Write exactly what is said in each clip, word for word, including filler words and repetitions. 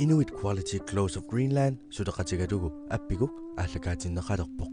Inuit Quality Clothes of Greenland suleqatigalugu Appigo aallakaatinneqalerpoq.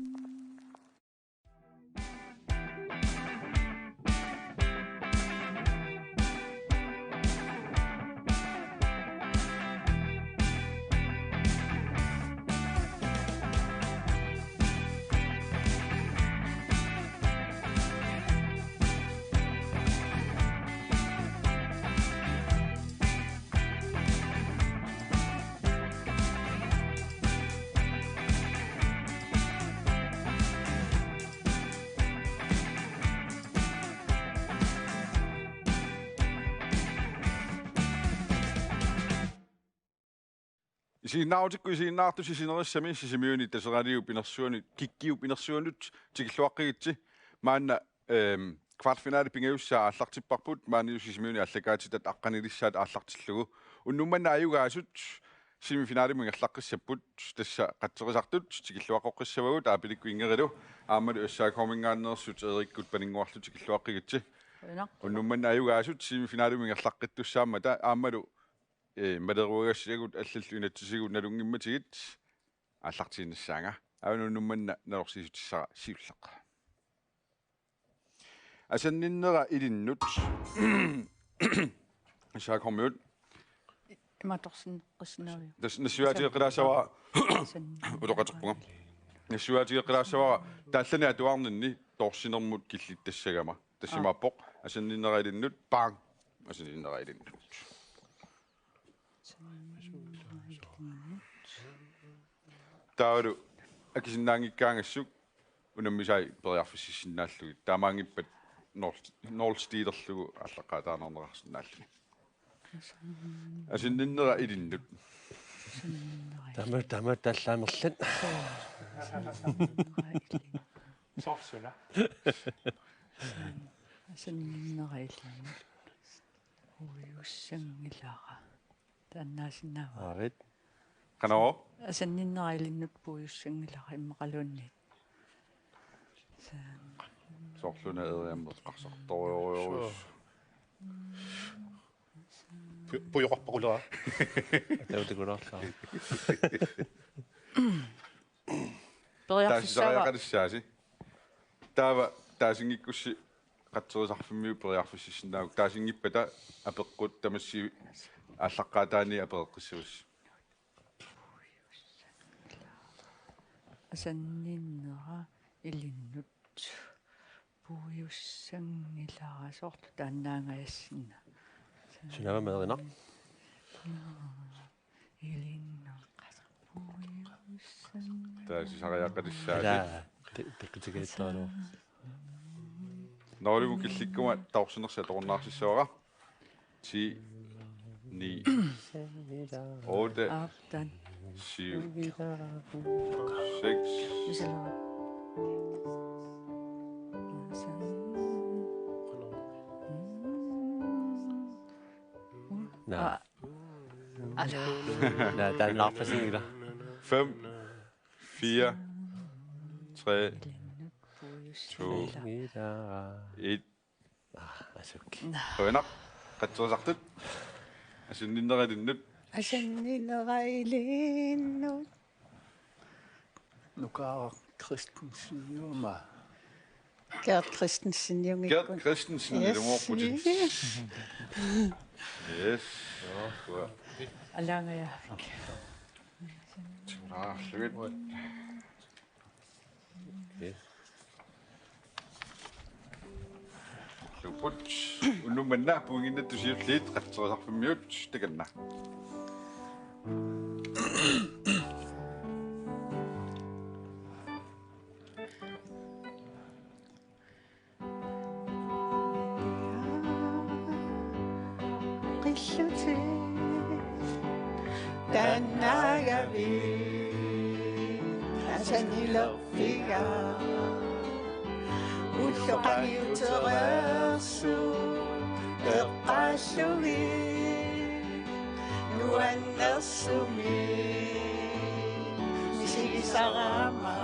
Isiginnaarutikku isiginnaartusi sinerissami Sisimiuni Taseraaliup inersuanut, Kikkiup inersuanut tikilluaqqigitsi. Maanna, ehm, kvartfinale pingajussaa aallartipparput, maani Sisimiuni aallakaatitat aqqanilissaat aallartillugu. Unnuk manna ajugaasut semifinalimut ingerlaqqissapput, tassa qatserisartut tikilluaqqoqqissavagut, Aapilikkut Ingerilu aammalu S A K-minngaanneersut Eerikkut Paninnguarlu tikilluaqqigitsi. Qujanaq. Unnuk manna ajugaasut semifinalimut ingerlaqqittussaammata aammalu, eh, maleruagassiagut allallu inatsisigut nalunngimmatigit aallartiinnissaanga. Aana unnuk manna nalorsiissutissara siulleq. Asanninnera ilinnut. S A K-miut. Imatorsinneqqissinnaaviuk? Tassa nassuiaatigeqqilaassavara. Asanninnera. Utoqqatserpunga. Nassuiaatigeqqilaassavara taallani atuarninni toorsinermut killittassagama. Tassimaappoq. Aa. Asanninnera ilinnut. Bang. Asanninnera ilinnut. Asanninnera ilinnut. Taavalu akisinnaanngikkaangassuk unammisai periarfississinnaallugit. Taamaanngippat nul, nul stilerlugu aallaqqaataarneqarsinnaalluni. Asanninnera ilinnut. Asanninnera ilinnut. Tama, tama tallaamerlat. Asanninnera ilinnut. Sorsuna. Asanninnera ilinnut. Puiussanngilara. Taannaasinnaavara. Aarit. Qanoq? Asanninnera ilinnut puiussanngilara immaqaluunniit. Sa- Soorluna eriammeqqarsartorujorujussuuvoq. Pu-, pujoqarpaqulera. Atautikulaarlaa. Periarfissaava? Taasisariaqalissaasi. Taava taasinngikkussi qatserisarfimmiut periarfississinnaavugut. Taasinngippata apeqqut tamassi aallaqqaataani apereqqissavassi. Asanninnera ilinnut. Puiussanngilara soorlu taannaangajassinna. Sunaava meerinaq? Ilinnut. Puiussanngilara. Taasisariaqalissaasi. Ilaa, pi-, pikkutigiittoralu. Nulimut killikkuma taorsinersi atorunnaartissavara. Ti, ni, otte, Aaptan. Syv, seks. Misalera. Naa. Aa. Ala. Naa, taannaarpasinngila. Fem, fire, tre, to, et. Aa, asuk. Qujanaq, qatserisartut. Asanninnera ilinnut. Asanninnera ilinnut. Nukaaraq Christenseniuma. Gert Christenseniunngikkuit. Gert Christensen, yes. Ilumoorputit. Yes. Yes. Joo, qujanaq. Alaangajaavik. Tunaarlugit. Yes. Luput. Unnuk manna puinnginnattusiulliit qatserisarfimmiut takanna. Qillutit taannaagavit asanilerpiga. Ulloqangiutereersut eqqaallugit nuannersumik misigisarama.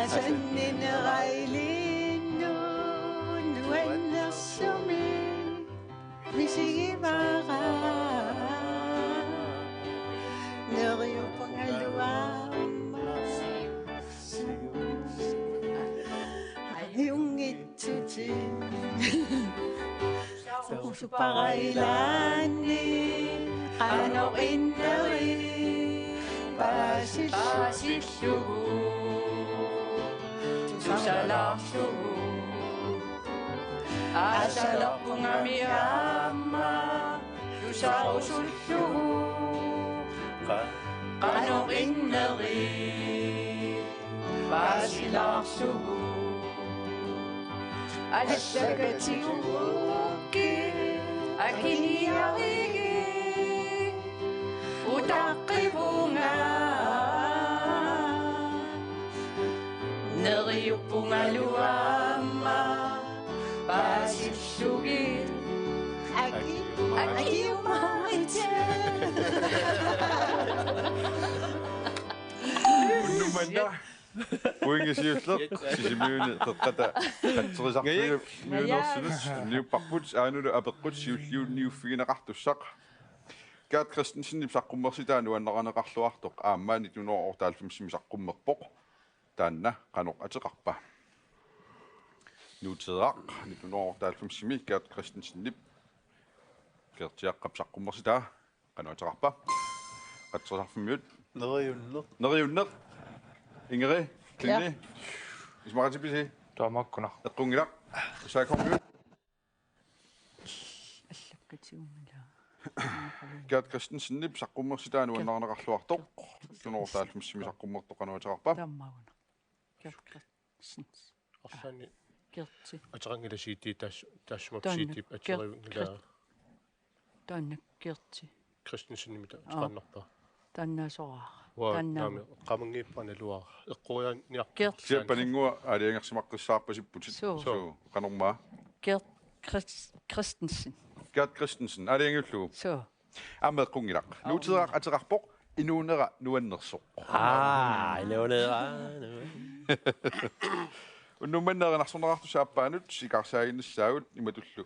Asanninnera ilinnut nuannersumik misigivara. Supara ilaanni qanoq inneri paasil-, paasillugu tusalaarlugu. Aasalerpungami aamma tusarusullugu qa-, qanoq inneri paasilaarlugu. Allakatiguukki akiniarigit utaqqivunga. Neriuppungalu aamma paasillugit aki-, akiumaritsi. Unnumanna. Pointi siulleq, Sisimiuni Qeqqata Qatserisarfiup Ngajak. Niunersunut niupparput, Aanulu apeqqut siulliunniuffigineqartussaq. Gert Christensenip saqqummersitaa Nuannarineqarluartoq aamma nittenhundrede otteoghalvfemsimi saqqummerpoq. Taanna qanoq ateqarpa? Nuuteeraq nittenhundrede otteoghalvfemsimi Gert Christensenip Gertiaqqap saqqummersitaa. Qanoq ateqarpa? Qatserisarfimmiut. Neriunneq. Neriunneq. Ingrid, Klinni. Ja. Isumaqatigiipisi? Taamaakkunaq. Eqqunngilaq. Saakormiut. Allakkatigunngilaq. Gert Christensenip saqqummersitaa Nuannarineqarluartoq. Nittenhundrede otteoghalvfemsimi saqqummertoq, qanoq ateqarpa? Taamaagunaq. Gert Christensen. Arlaanni Gerti. Ateqanngilaq C D taas-, taassuma Taanna C D Ger-, ateriunngilaa. Ger-, taanna Gerti. Christensenimita Aa. Ateqarnerpa? Taanna soraara. Uaa, taanna naami, qamangiippa naluara. Eqqoriaaniarpa. Gerti. Siappaninngua aalajangersimaqqissaarpasipputit. Suu. Suu, qanormaa? Gert Chris-, Christensen. Gert Christensen, aalajangiullugu. Suu. Aamma eqqunngilaq. Aa, nuuteeraq ateqarpoq, inuunera nuannersoq. Aa, inuunera nuan-, Unnummanna erinarsorneqartussaq aappaanut ikaarsaarinnissaagut, imatullu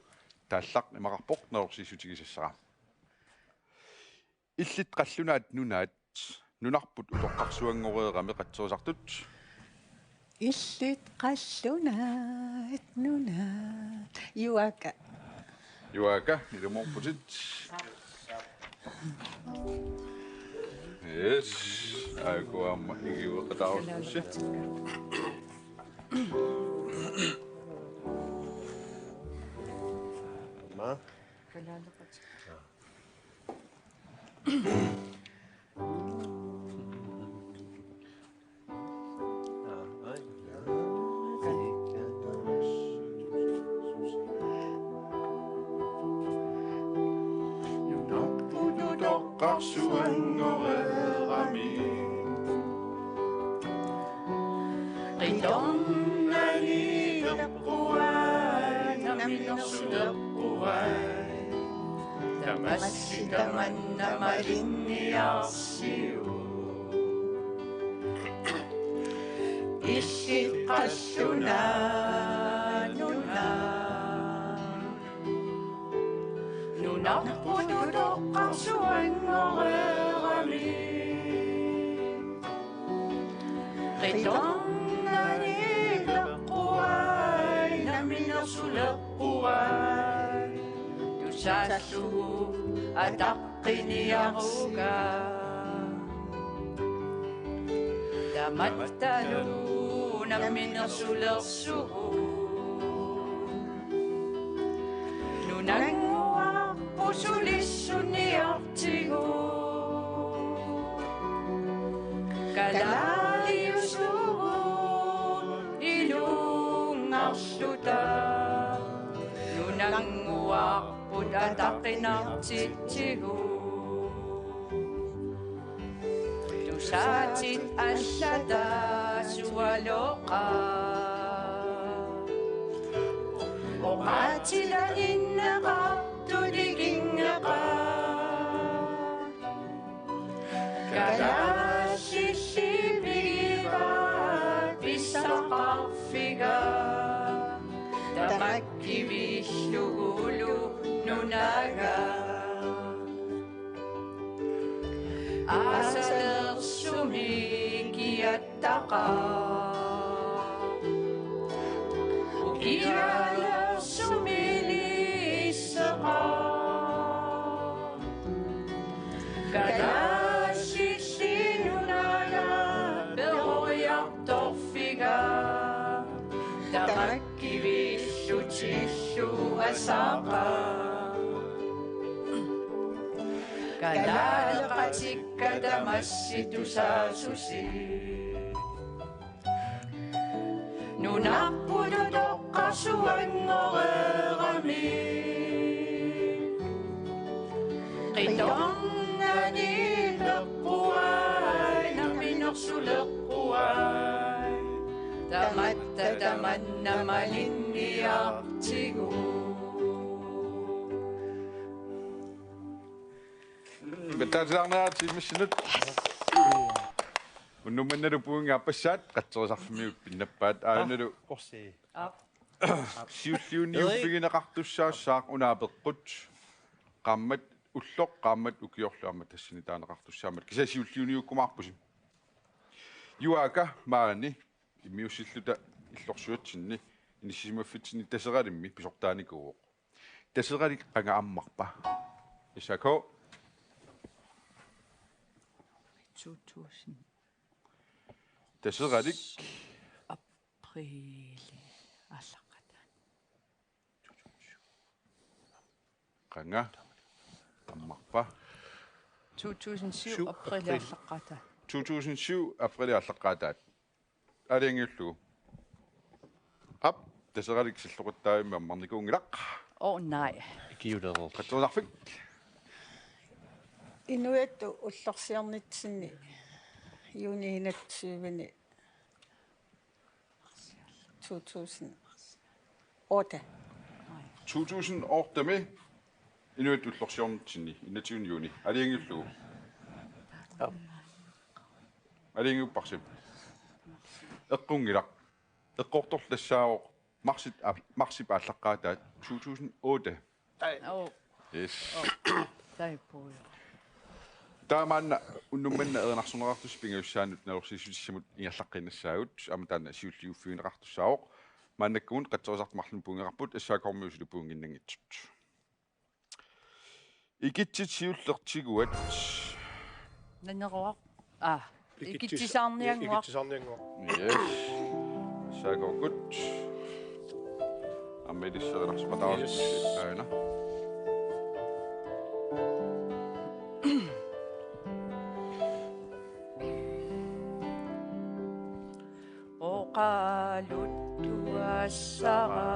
taallaq imaqarpoq, nalorsiissutigisassara. Illit qallunaat nunaat nunarput utoqqarsuanngoreerami qatserisartut. Illit qallunaat nunaat. Juaaka. Juaaka, ilumoorputit. Yes, aajuku aamma ikiueqataarusussi. Aamma. Nunarput utoqqarsuanngoreerami. Qitornani peqquai, namminersuleqquai. Tamassi tamanna malinniarsiuk. Illit qallunaat nunaat. Nunarput utoqqarsuanngoreerami. Qitornani peqquai, namminersuleqquai. Tusaallugu ataqqiniaruga. Tamattalu namminersulersugut. Nunannguarput sulissunniartigut. Kalaaliusugut ilunngarluta. Nunannguarput ataqqinartitsigut. Tusaatit allatut sualoqaat. Oqaatilaginneqartut ikinngeqaat. Kalaallit pigivaat pissaqarfiga. Tamakkiviillugulu nunaga. Aasalersumi kiattaqaaq. Ukialersumi liisseqaaq. Saqa. Kalaaleqatikka tamassi tusaasusi. Nunarput utoqqarsuanngoreerami. Qitornani peqquai, namminersuleqquai. Tamatta tamanna malinniartigu. Pettaatilaarnerat timmissinut. Unnuk mannalu pointit aappassaat, qatserisarfimmiut pinnappaat. Aanalu. Korsi. Aap. Siulliuniuffigineqartussaassaaq una apeqqut. Qaammat ulloq, qaammat ukiorlu aamma tassani taaneqartussaammat. Kisianni siulliuniukkumaarpusi. Juaaka maani immiussilluta illorsuatsinni inissisimaffitsinni Taseralimmi pisortaanikuuvoq. Taseralik qanga ammarpa? S A K. To tusind. Taseralik. Aprili aallaqqaataani. Qanga ammarpa? To tusind syv. Syv aprili april. Aallaqqaataani. To tusind syv aprili aallaqqaataani. Aalajangiullugu. Aap, Taseralik silluqittaavimmi ammarnikuunngilaq. Åh, nej. Ikiulereersoq. Qatserisarfik. Inuiattut ullorsiornitsinni juuni enogtyvende to tusind otte. To tusind otte-mi inuiattut ullorsiornitsinni enogtyvende juuni. Aalajangiullugu. Aap. Aalajangiupparsi. Eqqunngilaq. Eqqortorlu tassaavoq marsip aa-, marsip aallaqqaataat to tusind otte. Åh. Yes. Åh. Taippuuju. Taamaanna unnuk manna erinarsorneqartussat pingajussaannut nalorsiissutissamut ingerlaqqiinnassaagut, aamma taanna siulliuffigineqartussaavoq. Maannakkumut qatserisartut marluk pointeqarput, S A K-kormiut suli pointinnanngitsut. Ikitsit siulliit tiguat. Naneruaq. Ah, ikitsis-, ikitsisaarniannguaq. Ikitsisaarniannguaq. Yes. S A K-kkut. Aamma ilissereersimataa. Yes. Aana. Oqaluttuassara,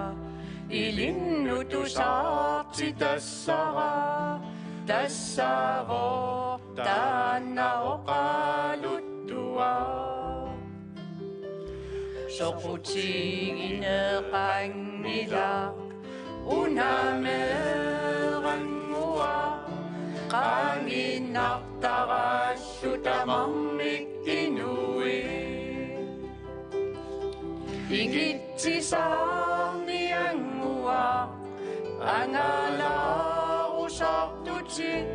ilinnut tusartitassara, tassaavoq taanna oqaluttuaq. Soqutigineqanngilaq unameerannguaq, qaangiinnartarallu tamarmik inuit. Ikitsisaarniannguaq, angalaarusartutit,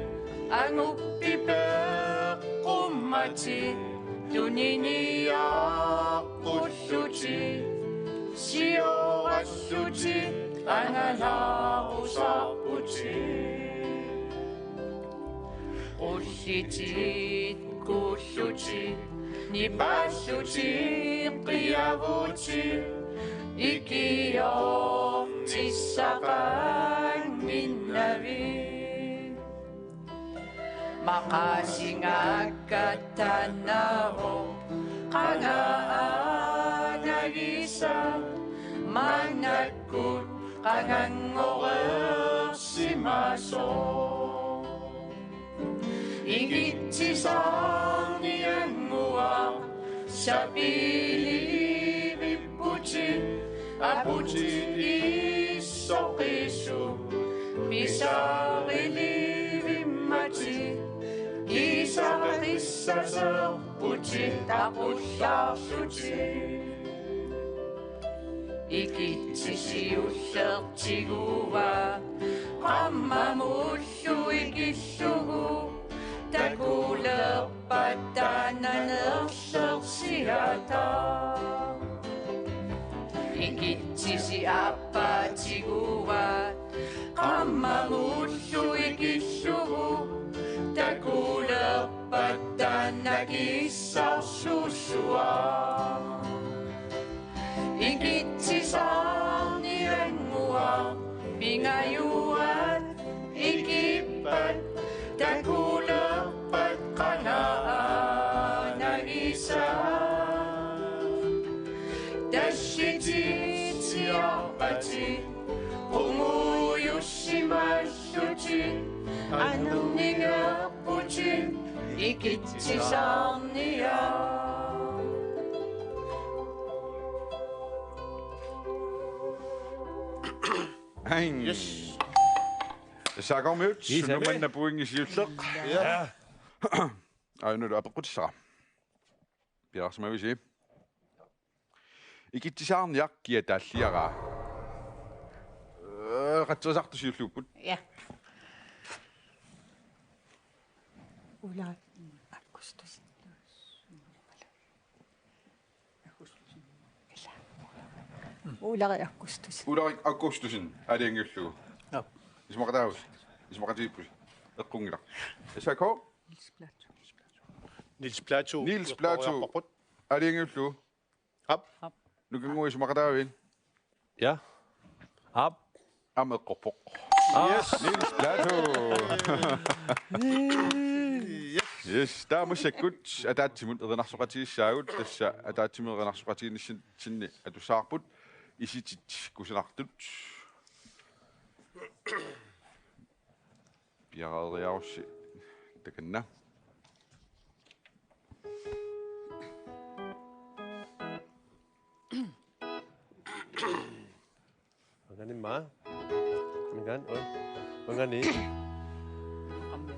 anguppiit peqqummatit, tuniniaqqullutit, siorallutit, angalaarusarputit. Qullitit kuullutit, nipaallutit qiavutit, ikiortissaqannginnavit. Maqaasingaakka taannaavoq qanga aanagisaq, maannakkut qanganngoreersimasoq. Ikitsisaarniannguaq, sapiiliivipputit, aputit issoqisut, pisarilivimmatit, kiisaqissaserputit aqullarlutit. Ikitsit siulliit tiguat, qammamullu ikillugu, takulerpat taanna nerlersiataa. Ikitsisi aappaa tiguat, qammamullu ikillugu, takulerpat taanna kissarsuusuaq. Ikitsisaarniannguaq, pinga Ikititsiarpatit qungujussimaallutit, anornigerputit ikitsisarniaq. Aing. Yes. S A K-miut, Isabel. Sunnumanna pointi siulleq. Ja. Aajuna apeqqutissara. Piareersimavisi? Ikitsisarniaq kia taalliaraa? Øh, qatserisartut siulliupput. Ja. Ulla Augustus. Ulrik Augustus. Ulrik Augustusen, aalajangiullugu. Ja. Isumaqataavit? Isumaqatigiippisi? Eqqunngilaq. S A K? Niels Platou. Niels Platou. Eqqoriarparput. Aalajangiullugu. Aap. Nukinngui isumaqataavit? Ja. Aap. Aamma eqqorpoq. Yes. Niels Platou. Yes. Yes, taava massakkut ataatsimut erinarsoqatigiissaagut, tassa ataatsimut erinarsoqatigiinnissinni atussavarput isitit kusanartut. Piareeriarussi takanna. Uangaani maa. Mingan, oi. Uangaani.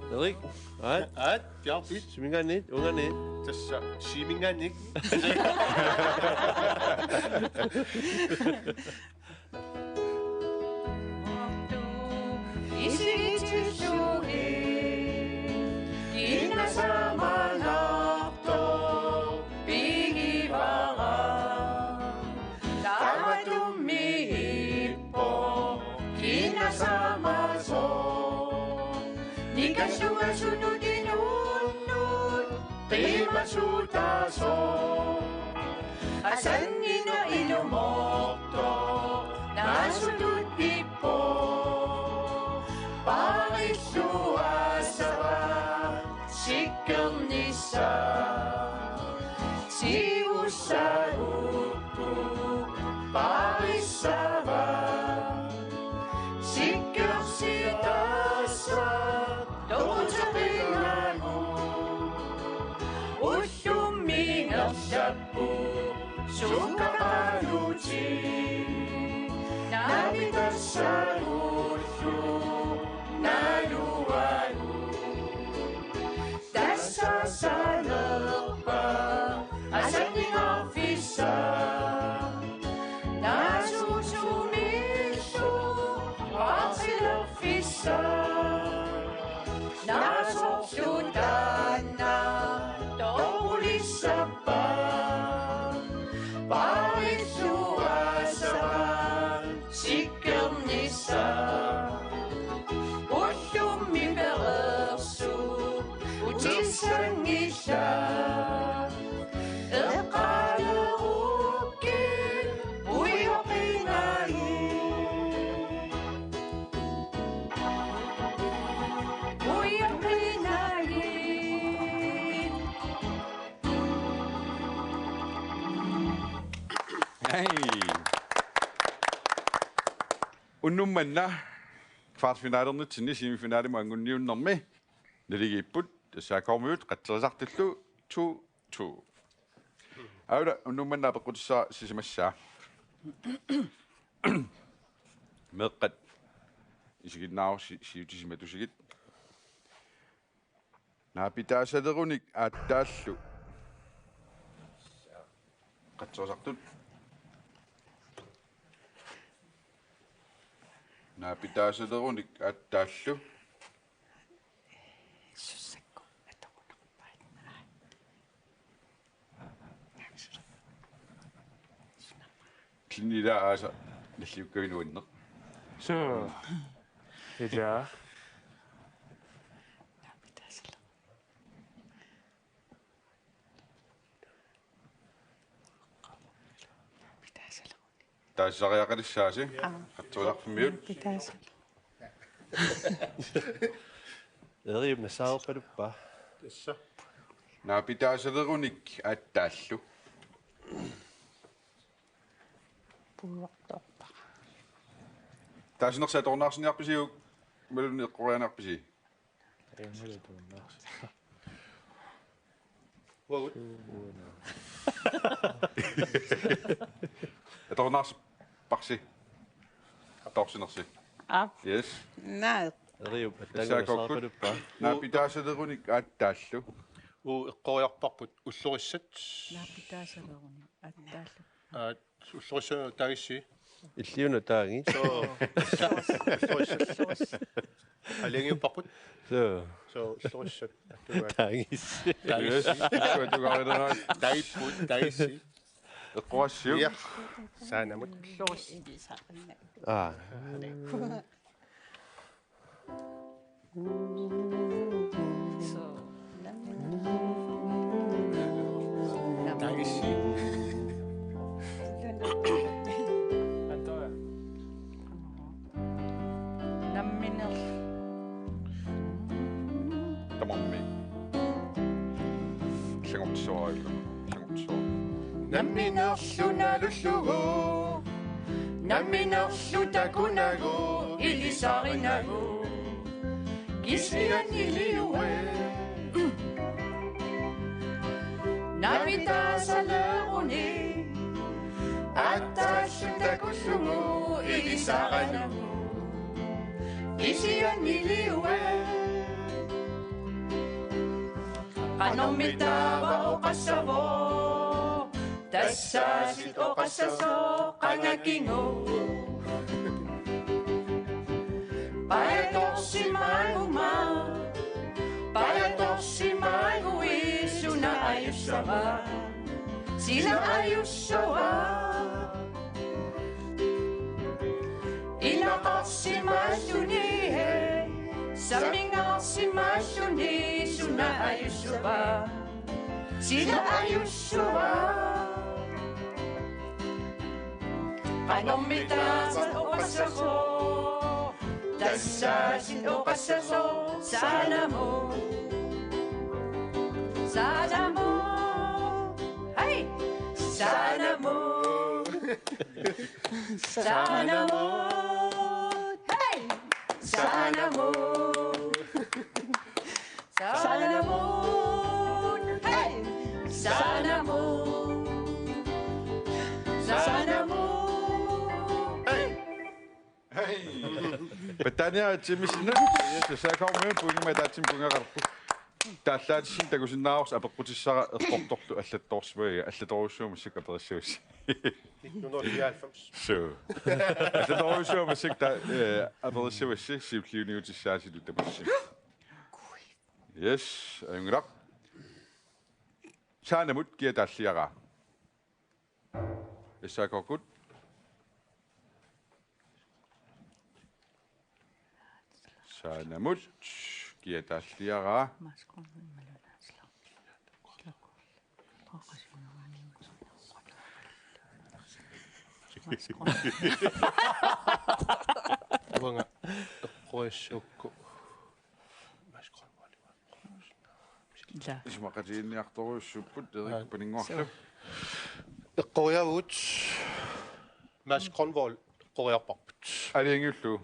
Erik, aat. Aat, piaarpit. Mingaanniit, uangaani. Tassa, simingaannik. Isigitillugu kinaasamaartoq pigivara. Tamatummi ippoq kinaasamaasoq. Nikallunga sunut inunnut qiimasuutaasoq. Asanninneq ilumoortoq naasutut ippoq. Paarilluassava sikkernissaq. Siussagukku paarissava. Sikkersitaassa toquteqinnagu. Ullummi ingerlapput sukkaqaluutit. Naapitassagullu naluagut. Tassassanerpa asanninngorfissaq. Naasuusumiillu paarsilerfissaq. Naasorlu taanna toqulissappat. Paarilluassava sikkernissaq. Ullummi pereersoq utissanngilaq. Eqqaanerukkit uioqinagit. Uioqinagit. Hej. Unnuk manna kvartfinalernitsinni semifinalimut anguniunnermi naligiipput, S A K-miut qatserisartullu to to. Aula, unnuk manna apeqqutissara sisamassaa. Meeqqat isiginnaarussi siutisimatussigit. Naapitaasalerunik aatsaallu. Qatserisartut. Naapitaasalerunik aatsaallu. Klinila aasa nalliukkavinuanneq. Suu. Ila. Taasariaqalissaasi. Aa. Qatsuusarfimmiut. Pitaasalu. Eriup nassaarpaluppa. Tassa. Naapitaasalerunik aatsaallu. Puuartoorpara. Taasinersi atorunnaarsinniarpisiuk, imaluunniit eqqoriarniarpisi? Taasinersi atorunnaarsi. Uagut. Atorunnaarsippassi. Atorsinersi. Aap. Yes. Naa. Eriup, S A K-kkut. Naapitaasalerunik aattaallu. Uu, eqqoriarparput ullorissat. Naapitaasalerunik aattaallu. Aat, ullorissat taagissi. Illiuna taagi. Soo. Ullorissat. Aalajangiupparput. Soo. Soo, ullorissat. Taagissi. Taagissi. Yes, ullorissat taagissi. Taagipput, taagissi. Eqqoriarsiuk. Ja. Saanamut. Ullorissat. Aa. Soo. Taagissi. Namminer. Tamarmik. Illanngortissuaraajuk. Illanngortissuara. Namminerlu nalullugu. Namminerlu takunagu. Ilisarinagu. Kisianni iliuaat. Naapitaasalerunik aattaallu takullugu ilisarinagu. Kisianni iliuaat. Qanormi taava oqassavoq? Tassaasit oqassasoq qanga kingu. Pajatorsimaaguma, pajatorsimaaguit suna ajussava, sina ajussava. Ilaqarsimaalluni, sammingaarsimaalluni suna ajussava, sina ajussava. Qanormi taava oqassavoq? Tassaasit oqassasoq saanamut. Saanamut. Hej! Saanamut. Saanamut. Hej! Saanamut. Saanamut. Hej! Saanamut. Saanamut. Hej! Hej! Betania Timmisen. Yes, S A K-miut pointimik ataatsimik pointeqarpoq. Taallaatissinni takusinnaavarsi apeqqutissara eqqortorlu allattoorsimavaa, allatorujussuaq massakkut aperissavassi. Nitten hundrede og fireoghalvfems. Så. Allatorujussuaq massakkut ta-, eh, aperissavassi siulliuniutissaasilu tamassi. Yes, ajunngilaq. Saanamut kia taalliaraa? S A K-kkut. Saanamut kia taalliaraa? Uanga eqqorissagukku. Mads Grønvold. Ila. Isumaqatigiinniartorujussuupput Erik Paninnguarlu. Eqqoriavugut. Mads Grønvold eqqoriarparput. Aalajangiullugu.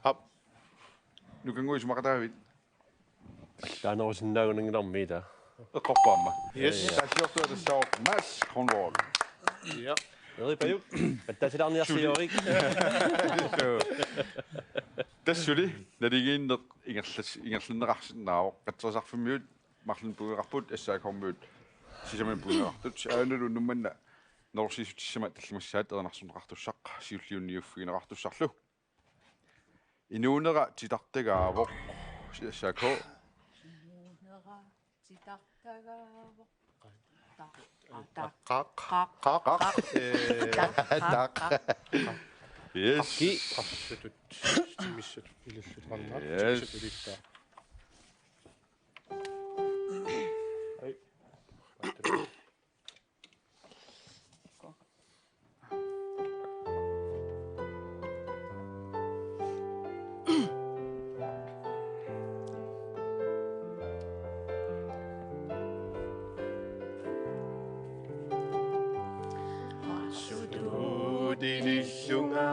Aap. Nukannguaq isumaqataavit? Taanerusinnaagunanngilarmi ila. Eqqorpoq aamma. Yes. Taalliortua tassaavoq Mads Grønvold. Ja. Erik Pajuk. Pattaasilaarniarsiuk Erik. Tassa suli naligiinneq ingerlas-, ingerlanneqarsinnaavoq. Qatserisarfimmiut marlunnik puigoqarput, S A K-miut sisamannik puigoqartut. Aanalu Nuummi manna nerorsiissutissamat tallimassaat erinarsorneqartussaq siulliunniuffigineqartussarlu. Inuunera titartagaavoq, S A K. Inuunera titartagaavoq. Taq, taq, taq. Qaq. Qaq. Qaq. Qaq. Eh, taq. Yes. Qaq. Qassutut. Timissatut ilillutarnaat. Yes. Timissatut ilittaa. Ai. Tilillunga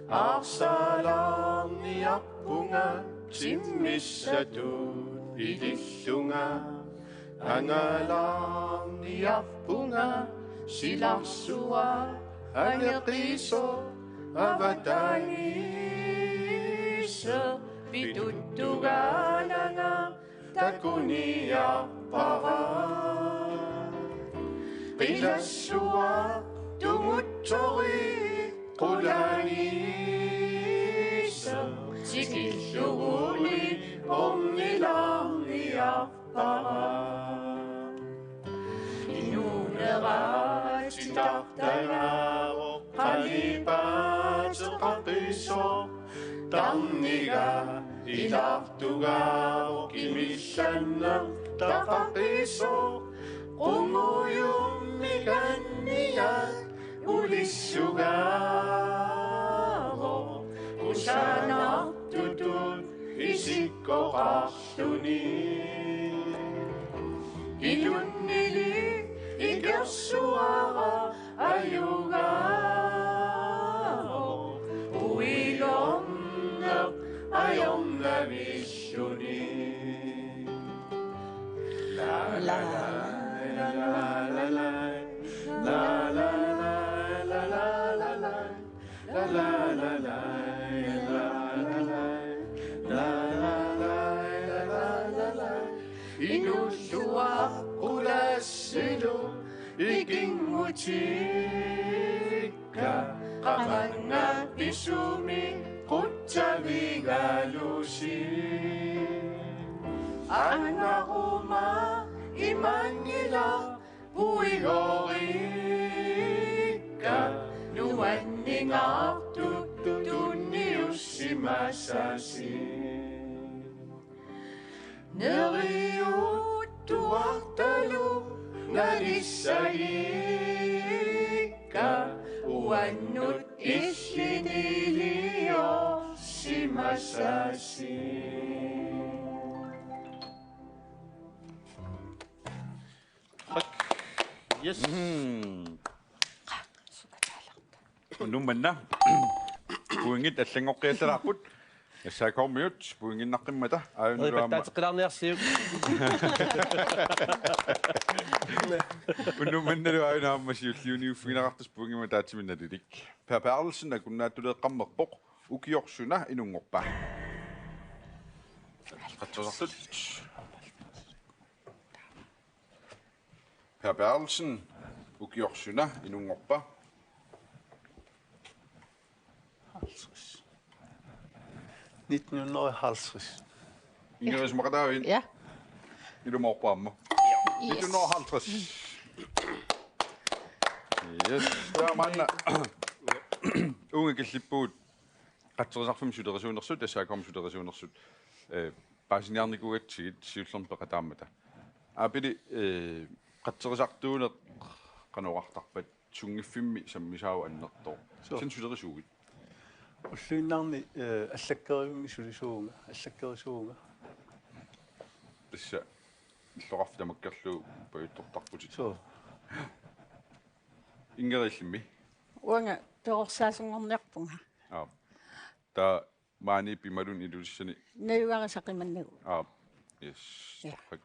aarsaalaarniarpunga timmissatut ilillunga angalaarniarpunga silarsuaq angeqisoq avataaniittoq pituttugaananga takuniarpara. Qilassuaq tungutsoq qulaaniittoq tikilluguni ornilaarniarpara. Inuunera titartagaavoq qalipaateqaqisoq tarniga ilaartugaavoq imillannertaqaqisoq qungujummik anniat ulissugaavoq kusanartutut isikkoqarluni. Ilunnili ikersuara ajugaavoq uilorneq ajornavilluni. La la la la la la la la la la la la la la la. Inulluaq qulassilu ikinngutikka qamannga pisumi qutsavigalusi. Angaruma imanngilaq puigorikka nuanningaartut tunniussimassasi. Neriuttuartalu nalissagikka uannut illiniliorsimassasi. Yes. Unnuk manna. Pointit allanngoqqiassalaarput. S A K-miut pointinnaqqimmata. Aajuna luamma. Pattaateqqilaarniarsiuk. Unnuk mannalu aajuna aamma siulliuniuffigineqartussaq pointimik ataatsiminnalilik. Per Berthelsen akunnaattuleeqqammerpoq. Ukioq suna inunngorpa? Qatsorsartut. Per Berthelsen, ukioq suna inunngorpa? Halvtreds. Nitten hundrede og halvtreds. Ingrid, isumaqataavit? Ja. Ilumoorpa aamma? Yes. Nitten hundrede og halvtreds. Yes. Taava maanna uunga killippugut Qatserisarfimmi sulerisuunersut, S A K-mi sulerisuunersut, eh, paasiniarnikuugatsigit siullermik peqataammata. Aapili, eh, qatserisartuuneq qanoq oqartarpat, sunngiffimmi sammisaavoq annertooq. Suu. Kisianni sulerisuuvit? Ulluinnarni, eh, allakkerivimmik sulisuuvunga, allakkerisuuvunga. Tassa illoqarfik tamakkerlugu pajuttortarputit. Suu. Ingrid, illimmi? Uanga perorsaasunngorniarpunga. Aap. Taava maani pimalun Ilulissani? Najugarisaq qimannagu. Aap. Yes. Ja. Torrak.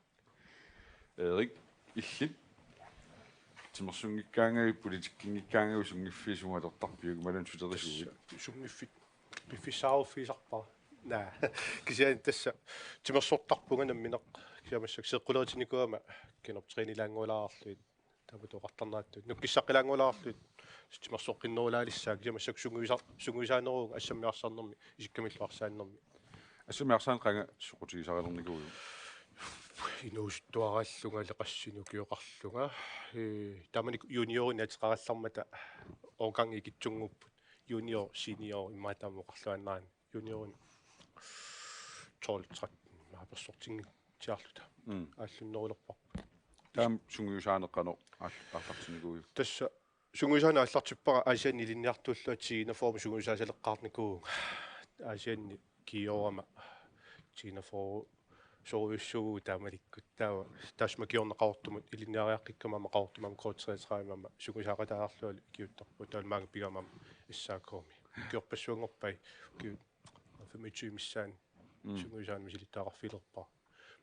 Erik, illit? Timersunngikkaangavit, politikkinngikkaangavit, sunngiffiit sumut atortarpiuk, imaluunniit sulerisuuvit? Tassa sunngiffik piffissaaruffigisarpara. Naa. Kisianni tassa timersortarpunga nammineq. Kisianni massakkut seeqquleritinikuugama genoptrænilaannguulaarlugit. Taamatut oqartarneratut nukkissaqqilaannguulaarlugit timersoqqinnerulaalissaaq, kisianni massakkut sungiusa-, sungiusaaneruunga assammiarsaarnermi, isikkamillu arsaannermi. Assammiarsaanneq qanga soqutigisaralernikuuiuk? Inuusuttuaraallungali qassinik ukioqarlunga. Ee, taamanikkut juniorinik ateqarallarmata årgangi ikittunnguupput. Junior, senior immaqa taama oqarluaannarani. Juniorinik tolv, tretten, maa persortinngitsoorluta. Mm. Aallunnerulerparput. Taama sungiusaaneq qanoq aall-, aallartinnikuuiuk? Tassa sungiusaaneq aallartippara Aasianni ilinniartuullunga T enogfyrre sungiusaasaleqqaarnikuuvunga. Aasianni kingornama T enogfyrre Sorujussuuvugut taamanikkut. Taava tassa Qaqortumut ilinniariaqqikkama aamma Qaqortumi aamma K treogtredive aamma sungiusaqataarlugu ikiuuttarpugut, taavalu maanga pigama aamma S A K-mi. Ukiorpassuanngorpai, ukiut femogtyve missaanni. Mm. Sungiusaanik misilittagaqarfigilerpara.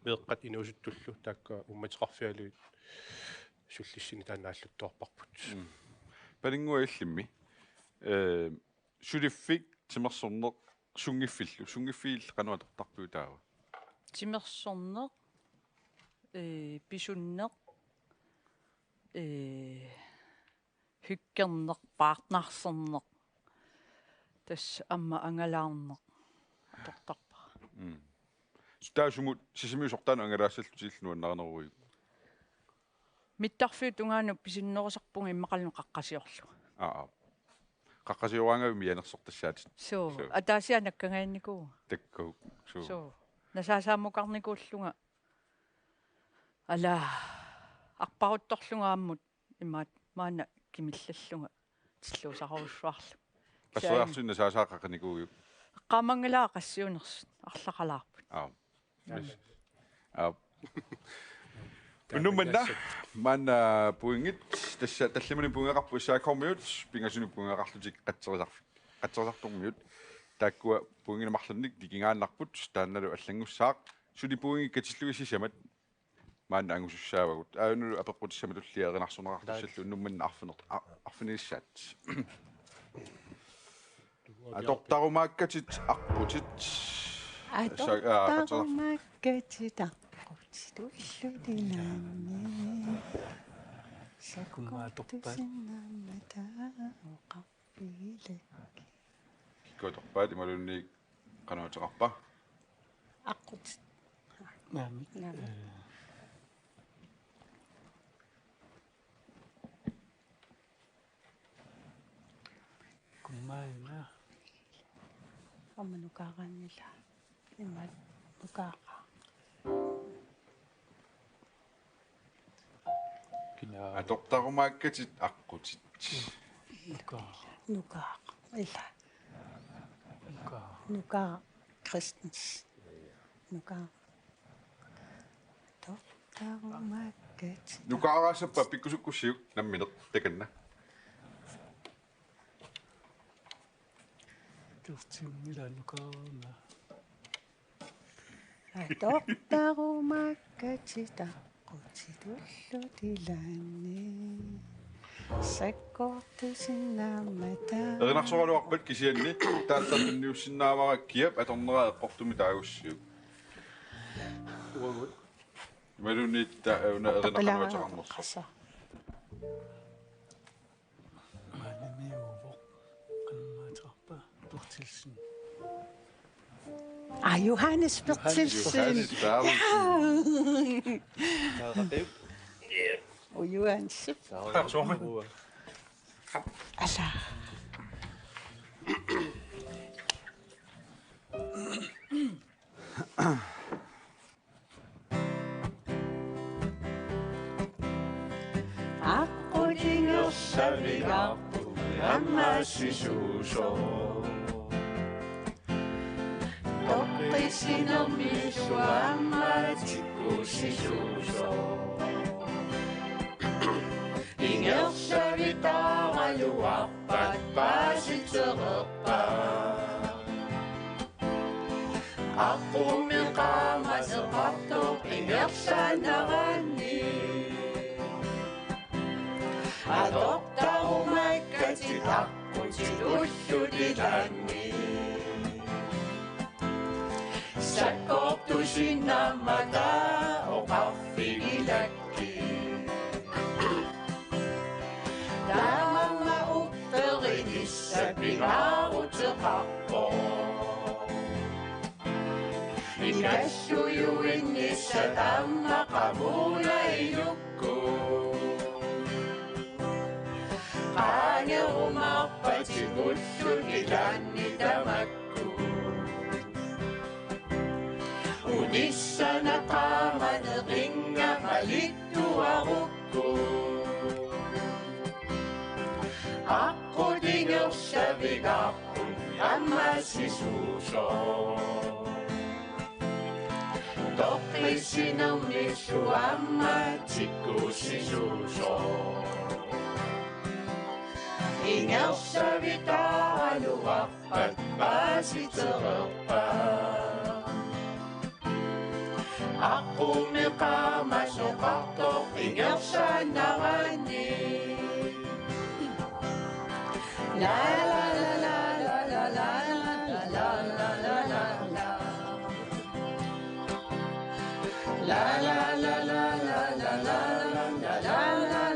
Meeqqat inuusuttullu taakku uummateqarfigalugit sullissineq taanna aallartittuarparput. Mm. Paninnguaq, illimmi, eh, suliffik timersorneq sunngiffillu, sunngiffiit qanoq atortarpiuk taava? Timersorneq, eh, pisunneq, eh, hyggerneq, partnerserneq, tassa aamma angalaarneq atortarpara. Mm. Taava sumut Sisimiut sortaanut angalaassallutillu nuannarineruvoq? Mittarfiup tungaanut pisinnerusarpunga immaqaluunniit qaqqasiorlunga. Aa, aa. Qaqqasioraangavit mianersortassaatit? Suu, suu. Ataasiarlunga nakkangaannikuuvunga. Takkuk, suu. Suu. Nasaasaamukarnikuullunga. Ala, arparuttorlunga aamma imaat maanna kimillallunga tilluusarujussuarlunga. Qasseriarluni nasaasaat qaqinikuuiuk? Eqqaamanngilara qassiunersut, arlaqalaarput. Aa. Yes. Aa. Unnuk manna, maanna pointit, tassa tallimanik pointeqarput S A K-miut, pingasunik pointeqarlutik qatserisarf-, qatserisartormiut. Taakkua pointinik marlunnik nikingaannarput, taannalu allanngussaaq. Suli pointit katillugit sisamat maanna angusussaavagut. Aajuna apeqqutissamat tulliani erinarsorneqartussallu unnuk manna arfineq-, a-, arfinilissaat. Atortarumaakkatit aqqutit. Sa-, aa, atortarumaakkatit aqqutit ullut ilaanni. Sakkortusinnaammata oqarfigilakkit. Kikkut atorpaat imaluunniit qanoq ateqarpa? Aqqut. Naamik. Naamik. Eh. Kummaina. Aamma nukaaraanngilaq. Imaat nukaara. Kinaa. Atortarumaakkatit aqqutit. Nukaara. Nukaara. Ila. Nukaara. Nukaara Christensen. Nukaara. Atortarumaakkatit. Nukaaraassappat pikkusukkussiuk nammineq takanna. Tortimmila nukaarama. Atortarumaakkatit aqqutit ullut ilaanni. Sakkortusinnaammata. Erinarsoraluarpat kisianni taassaminniussinnaavara kiap atornera eqqortumik taagussiuk. Uagut. Imaluunniit ta-, una erinaqanuateqarnersoq. Qasa. Maanimiuvoq. Qanimmaataqarpa? Berthelsen. Ah, Johannes Berthelsen. Johannes Berthelsen. Ja. Taaqaqiup. Oh, Johannes. Taaqaqiup. Ala. Aqqut ingerlavigaarput aamma sisuusoq. Toqqissisinermi sua aamma tikkuussisuusoq. Ingerlavitaaraluarpat paasitsereerpat. Aqqummi qaamaneqartoq ingerlaannaraanni. Atortarumaakkatit aqqutit ullut ilaanni. Sakkortusinnaammata oqarfigilakkit. Tamanna upperinissaq pingaaruteqarpoq. Ikallujuinnissaq taama qamuuna ilukkut. Qaangerumaarpatit ullut ilaanni tamakku. Unissana qaamaneq inga malittuarukku. Aqqut ingerlavigaarput aamma sisuusoq. Oqqissinermissuamma tikkuussisuusoq. Ingerlavit taaraluarpat paasitereerpat. Aqqummi qaamasoqartoq ingerlaannaraanni. La la la la la la la la la la la la. La la la la la la la la la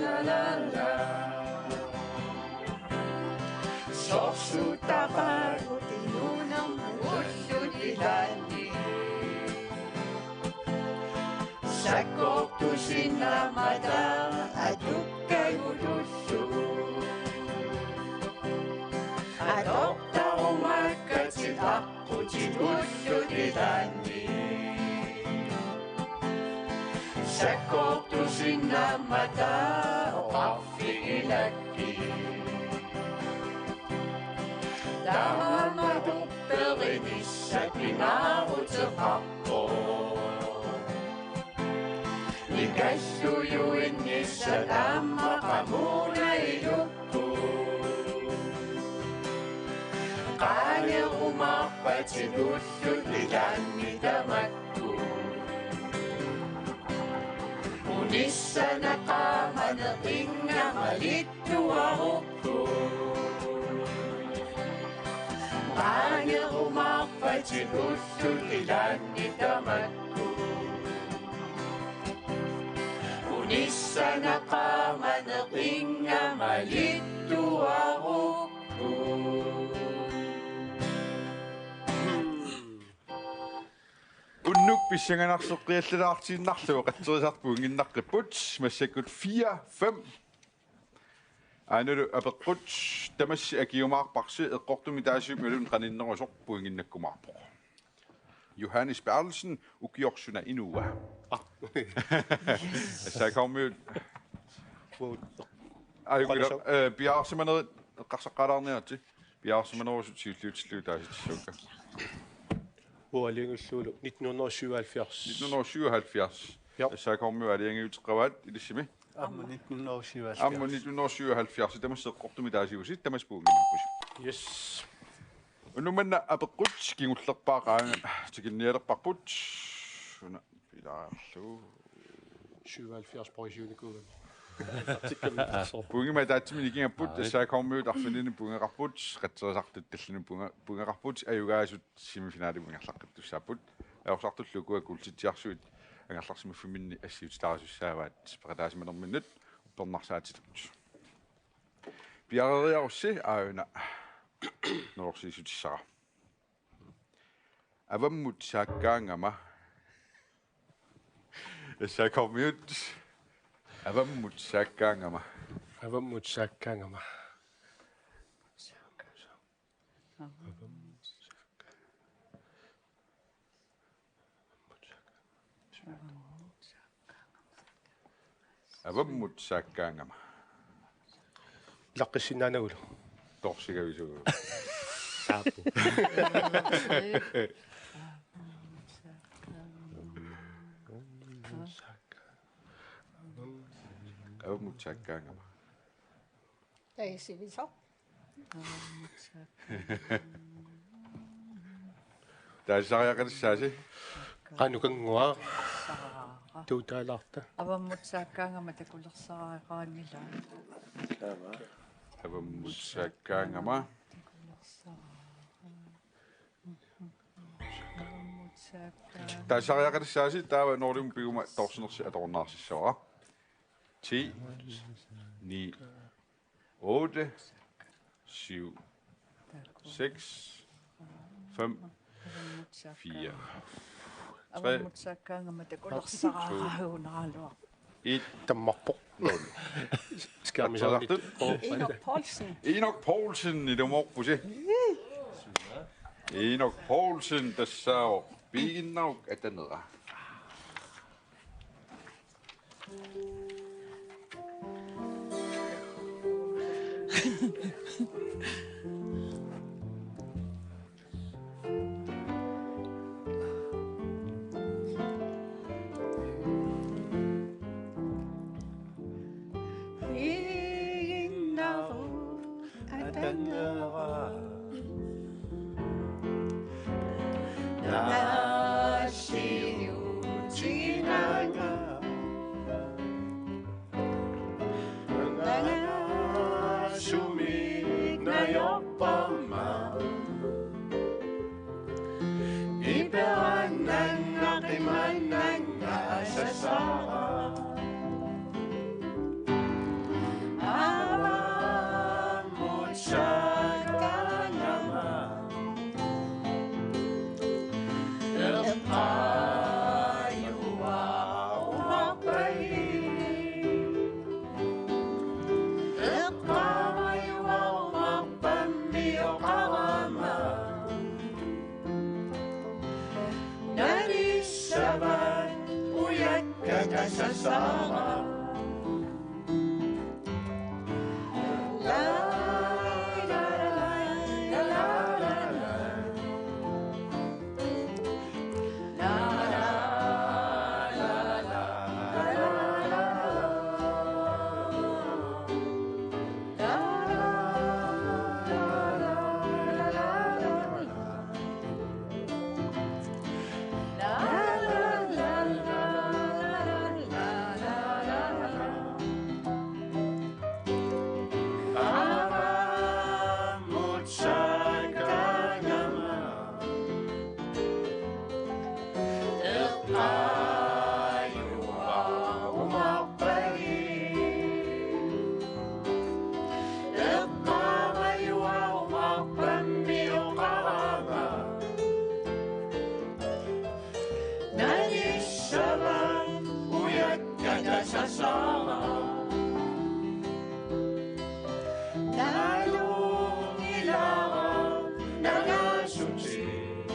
la la la. Sorsuutaqaagut inuunermut ullut ilaanni. Sakkortusinnaammat atukkagut ullut. Atortarumaakkatit aqqutit ullut ilaanni. Sakkortusinnaammat oqarfigilakkit. Taama upperinissaq pingaaruteqarpoq. Ikallujuinnissaq taama qamuuna ilukkut. Qaangerumaarpatit ullut ilaanni tamakku. Unissanaqaamaneq ingammalittuarukku. Qaangerumaarpatit ullut ilaanni tamakku. Unissanaqaamaneq ingammalittuarukku. Unnuk pissanganarseqqiallalaartiinnarlugu qatserisartut puinnginnaqqippoq, massakkut fire fem. Aanalu apeqqut, tamassi akiumaarparsi, eqqortumik taasivimmi imaluunniit qaninnerusoq puinnginnakkumaarpoq. Johannes Berthelsen, ukioq suna inua? Ah. S A K-miut. Uagut. Aa, ukioq, eh, piareersimanerit eqqarsaqqaalaarniaritsi. Piareersimanerusut siulliutillugit taasitissavakka. Uagut aalajangiullugulu nitten hundrede og syvoghalvfjerds. Nitten hundrede og syvoghalvfjerds. Ja. S A K-miut aalajangiuteqqavaat ilissimi. Aamma nitten hundrede og syvoghalvfjerds. Aamma nitten hundrede og syvoghalvfjerds. Tamassi eqqortumik taasivussi, tamassi puinnginnakkussi. Yes. Unnuk manna apeqqut kingullerpaaq qaanga tikinnialerparput. Una pilaarlu. Syvoghalvfjerds porisiunikuugami. Puinnginnamik ataatsimik nikingapput, S A K-miut arfininni puinngeqarput, qatserisartut tallimat puinnge-, puinngeqarput, ajugaasut semifinalimut ingerlaqqittussaapput. Ajorsartullu ukua kuultitsiarsuit angerlarsimaffimminni assiutitaartussaavaat peqataasimanerminnut uppernarsaatitut. Piareeriarussi aajuna nunarsiissutissara. Avammut saakkaangama. S A K-miut. Avammut saakkaangama. Avammut saakkaangama. Avammut saakkaangama. Ilaqqissinnaanagulu. Torsigavisugu. Saapu. Avammut saakkaangama. Taisivisoq. Taasisariaqalissaasi. Qanoq kanngua. Tuutaalaarta. Avammut saakkaangama takulersariaqarnila. Avammut saakkaangama. Taasisariaqalissaasi, taava Nordic piguma torsinersi atorunnaarsimassavara. Ti, ni, otte, syv, seks, fem, fire, tre, to, et. Tammarpoq. Nul. Skærmi. Inok Poulsen. Inok Poulsen, ilumoorpusi. Inok Poulsen tassaavoq piiginnaruk atanera. Nassiutinanga. Nangasumik najorpama. Iperannanga qimannanga asasara. Avammut saakkaangama. Eqqaajuarumaarpali. Eqqaamajuarumaarpammi oqarama. Nanissavat ujakka asasara. Nanissavat ujakka asasara. Nalunngilara nangasutit.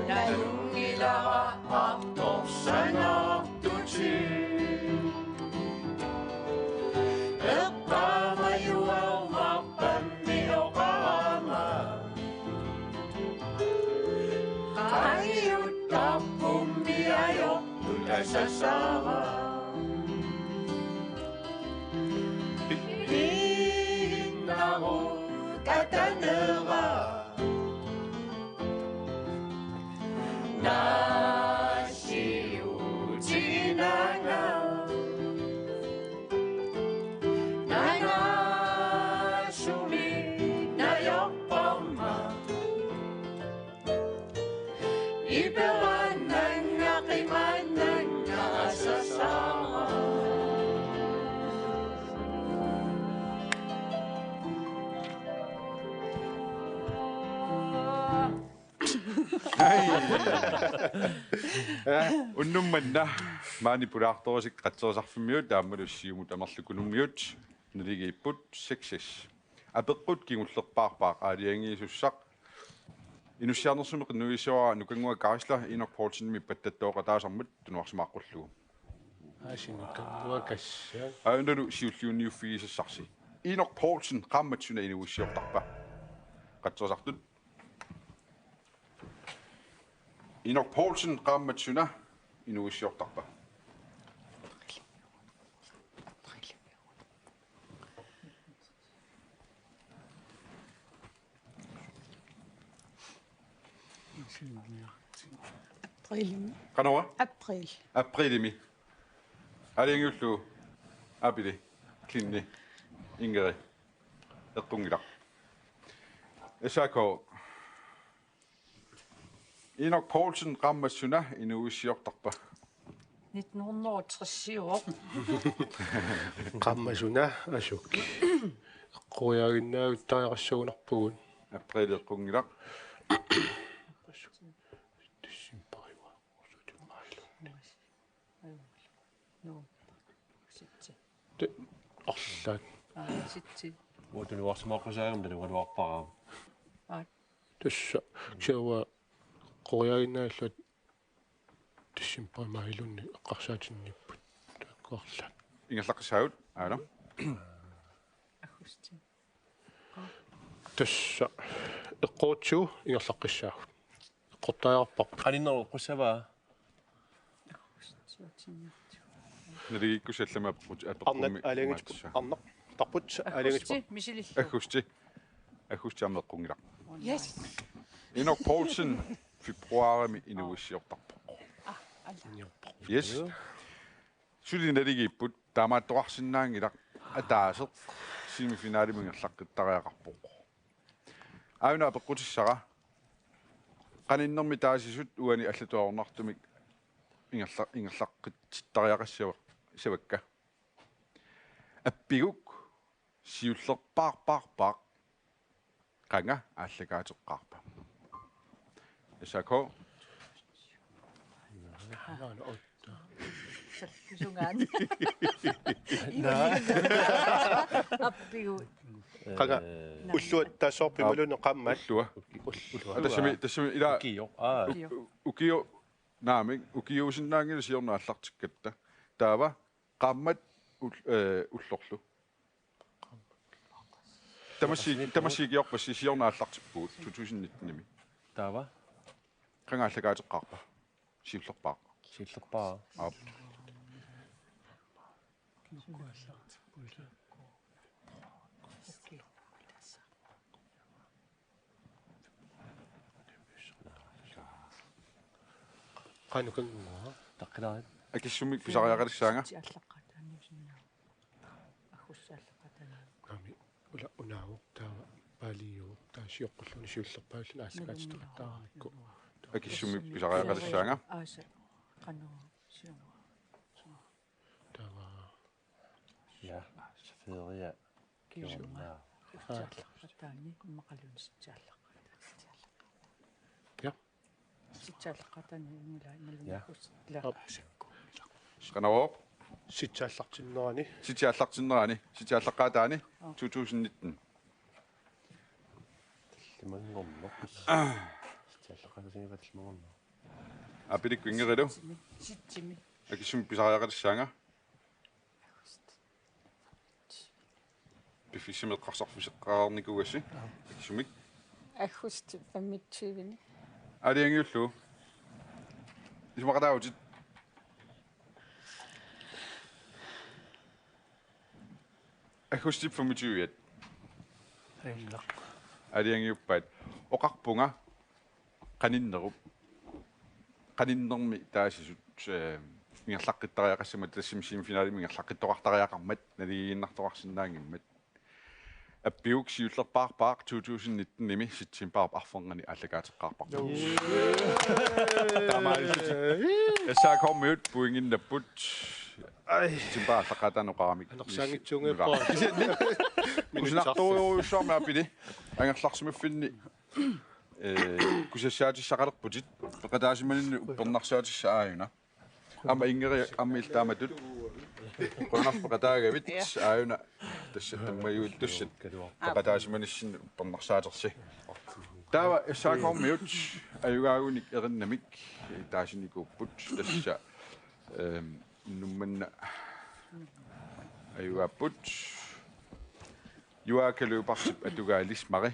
Nalunngilara artorsanartutit. Eqqaamajuarumaarpammi oqarama. Qaangiuttarpummi ajortut asasara. Piinnarut atanera. Nassiutinanga. Nangasumik najorpama. Iperannanga qimannanga asasara. Unnuk manna maani pulaartorusukkat Qatserisarfimmiut aammalu Siumut Amerlikunumiut naligiipput seks seks. Apeqqut kingullerpaarpaaq aalajangiisussaq. Inussiarnersumik qinnuigissavara Nukannguaq Geisler Inok Poulsenimit pattattooqataasarmat tunuarsimaaqqullugu. Aasiit Nukannguaq Geisler. Aajunaalu siulliunniuffigisassarsi. Inok Poulsen, qaammat suna inuuissiortarpa? Qatserisartut. Inok Poulsen, qaammat suna inuuissiortarpa? Aprilimi. Qanoq? April. Aprilimi. Aalajangiullugu. Apili. Klinni. Ingeri. Eqqunngilaq. S A K. Inok Poulsen, qaammat suna inuuissiortarpa? Nitten hundrede og tres-iuvoq. Qaammat suna asuk. Eqqoriaaginnaavittariaqassagunarpugut. April eqqunngilaq. Decembarima. Nuu. Sitti. Te-, arlaat. Aa, sitti. Uanga tunuarsimaaqqusaagama tanugaluarpara. Aa. Tassa, kisianni eqqoriaaginnaalluta decembarip mailunnit eqqarsaatinniipput. Taakku arlaat. Ingerlaqqissaagut, aana. Aggustimi. Tassa eqqortigu ingerlaqqissaagut. Eqqortariaqarparput. Qaninnerup eqqissavaa? Naligiikkusi allami apeqqut-, apeqqummi Arnat aalajangiupput imaattussaq. Arnaq. Tarput aalajangiupput. Aggusti, Misilissi. Aggusti. Aggusti aamma eqqunngilaq. Yes. Inuk Poulsen, februarimi inuuissiortarpoq. Ah, alla. Yes. Suli naligiipput, taamaattoqarsinnaanngilaq ataaseq semifinalimi ingerlaqqittariaqarpoq. Aajuna apeqqutissara, qaninnermi taasisut uani allatut ajornartumik ingerla-, ingerlaqqittariaqassava-, -savakka. Appiguk siullerpaarpaarpaaq qanga aallakaateqqaarpa? S A K. Sallusungaani. Appigu. Qanga. Ullua taassavarput imaluunniit qaammat? Ullua. Ullua. Aa, tassami, tassami ila Ukioq. Aa. Ukioq. U-, ukioq naamik, ukiuusinnaanngilaq siorna aallartikkatta. Taava qaammat ul-, eh, ullorlu. Tamassi, tamassi ikiorpassi siorna aallartippugut to tusind nitten-imi. Taava? Qanga aallakaateqqaarpa? Siullerpaaq. Siullerpaaq. Aap. Qanoq kanngua? Taqqilaarit. Akissummik pisariaqalissaanga. Aammi ula unaavoq taava paaliuvoq taava sioqqulluunniit siullerpaalluni aallakaatitaqattaaramikku. Akissummik pisariaqalissaanga. Aasa qanoq siunga. Taava. Ja, feria. Kiorma. Utsaalleqataani immaqaluunniit sitsaalleqataani. Ja. Sitsaalleqataani immila imaluunniit. Ja. Utsaalleq. Qanoq? Sitsaallartinnerani. Sitsaallartinnerani. Sitsaalleqataani. Aa. To tusind nitten. Tallimanngorneq. Sitsaalleqataani tallimanngorneq. Aappilikku Ingerilu. Sitsimi. Akissummik pisariaqalissaanga. Piffissami eqqarsarfigeqqaarnikuugassi. Akissummik. Aggustip femogtyve-ni. Aalajangiullugu. Isumaqataavutit. Aggustip femogtyve-at. Aajuna. Aalajangiuppaat. Oqarpunga qaninnerup. Qaninnermi taasisut, eh, ingerlaqqittariaqassammat tassami semifinalimi ingerlaqqittoqartariaqarmat naligiinnartoqarsinnaanngimmat. Appiguk siullerpaarpaaq to tusind nitten-imi septembarip arfernganni aallakaateqqaarparput. Taamaalillutik S A K-miut pointinnapput. Ai. Septembarip aallaqqaataani oqaramik. Anersaanngitsuunngippa. Kusanartorujussuarmik aappilik. Angerlarsimaffinni, eh, kusassaatissaqalerputit. Peqataasimaninni uppernarsaatissat aajuna. Aamma Ingeri aamma illit taamatut. Qujanarlu peqataagavit. Ja. Aajuna tassa tammajuittussat. Peqataasimanissinni uppernarsaatersi. Taava S A K-miut ajugaagunik erinnamik taasinikuupput tassa, ehm, unnuk manna ajugaapput. Juaaka Løbertip atugaa Lis Mari.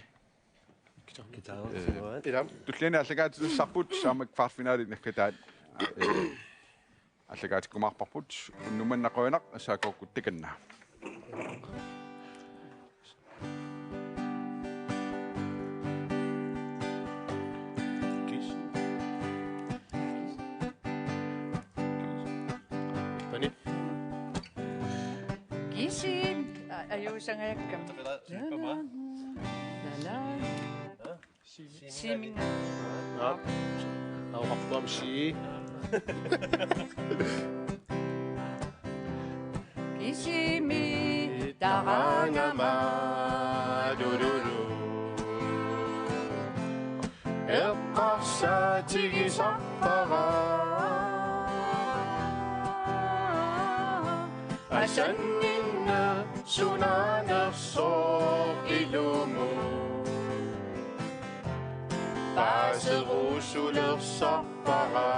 Guitar. Guitar. Eh, ila. Tulliani aallakaatitassarput, aamma kvartfinali naggataat, eh, aallakaatikkumaarparput, unnuk manna qujanaq, S A K-kkut takanna. Kiss. Pani. Kisim. A-, ajuusangajakkami. La, la, la, la. Siminga. Aap. Aap, aap, si. Kisimi tarangama dululu. Eqqarsaatigisarpara. Asanninneq sunaanersoq ilumut. Paaserusulersarpara.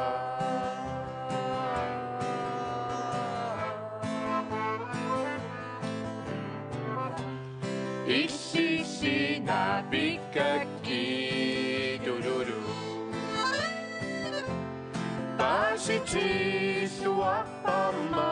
Ississi naapikkakkit dululu. Paasitilluarparma.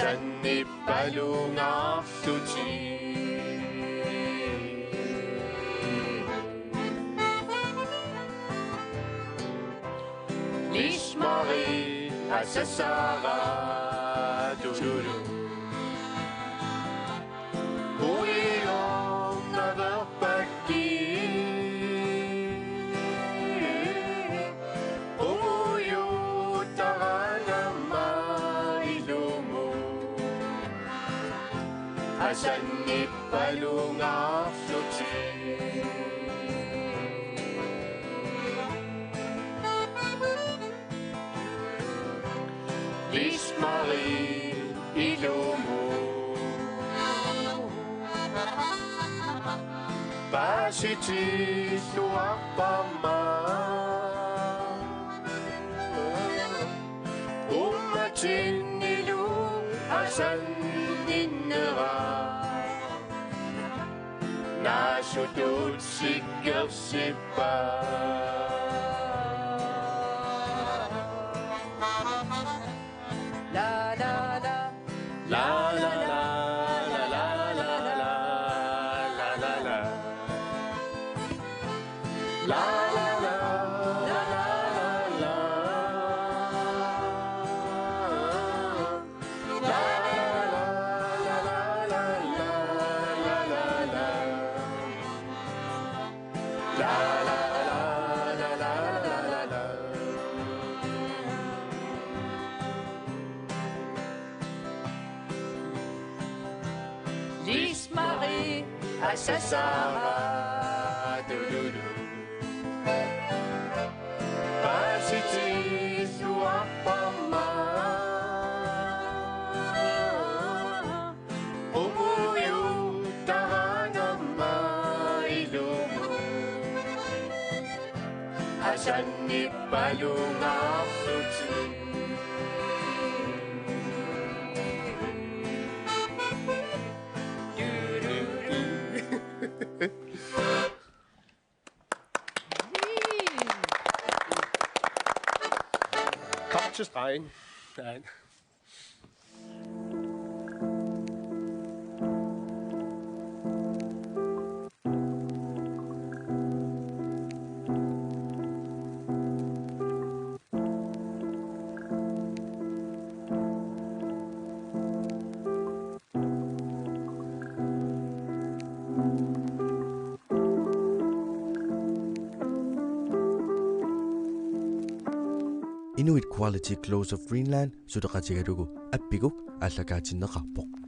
Asannippalungaarlutik. Lis Marie, asasaara, tululu. Uiornaverpakki. Umujuttaranama ilumut. Asannippalungaarlutik. Lis Marie, ilumut. Paasitilluarparma. Uummatinnilu asanninnera. Naasutut sikkersippa. La, la, la. La, la, la, la, la, la, la, la, la, la. La, la, la, la, la, la, la. La, la, la, la, la, la, la, la, la. La, la, la, la, la, la, la, la, la. Lis Marie, asasaara, tululu. Paasitilluarparma. Umujuttaranama ilumut. Asannippalungaarlutik. Kom til stregen. Nej. Inuit Quality Clothes of Greenland suleqatigalugu appiguk aallakaatinneqarpoq.